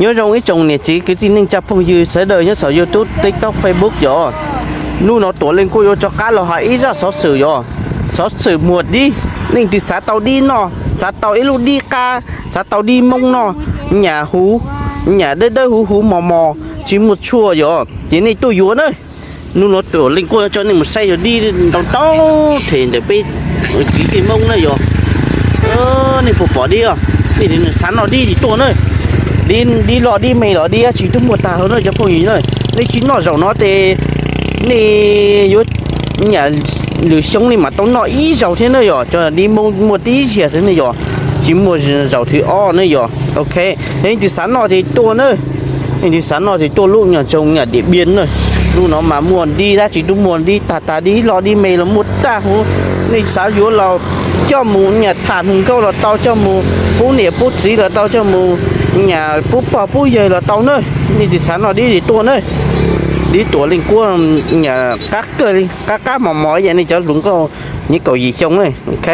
Nyob zoo ib tsoom niam txiv kwv tij neej tsa phooj ywg sawv daws nyob saum YouTube, TikTok, Facebook yom. Hnub no Tuam Leej Kuab yuav rov qab los hais ib zaj xov xwm yom. Xov xwm muag dib, leej twg xav tau dib noj, xav tau ib lub dib qab, xav tau dib Hmoob noj, nyam huv, nyam dawb dawb huv huv mos mos, tsis muaj tshuaj yom, ces nej tuaj yuav na. Hnub no Tuam Leej Kuab coj nej mus saib yog dib ntau ntau them ntawm peb kwv tij Hmoob na yom. Nej puas pom dib os? Nej xav noj dib ces tuaj na. Dib, dib loj dib me los dib dab tsi twb muaj tag hauv na cov phooj ywg na. Nej tsis noj zaum no ces nej yuav nyam lwm xyoo nej mam tau noj ib zaug thiab na yom. Cov dib Hmoob muaj tib ziag xwb ne yom, tsis muaj zaum thib ob ne yom. Ok, yog leej twg xav noj ces tuaj na. Leej twg xav noj ces tuaj lub nyam zoo nyam Diam Npiam na. Lub no mas muaj dib dab tsi twb muaj, dib tag tag, dib loj dib me los muaj tag huv. Nej xav yuav los coj mus nyam tham hluas nkauj los tau, coj mus pub niam pub txiv los tau, coj mus nyam pub pog pub yawg los tau na. Nej twg xav noj dib ces tuaj na. Dib Tuam Leej Kuab nyam qab kawg li, qab qab mos mos ib yam nej cov hluas nkauj nyob kaum yim xyoo na. Ok.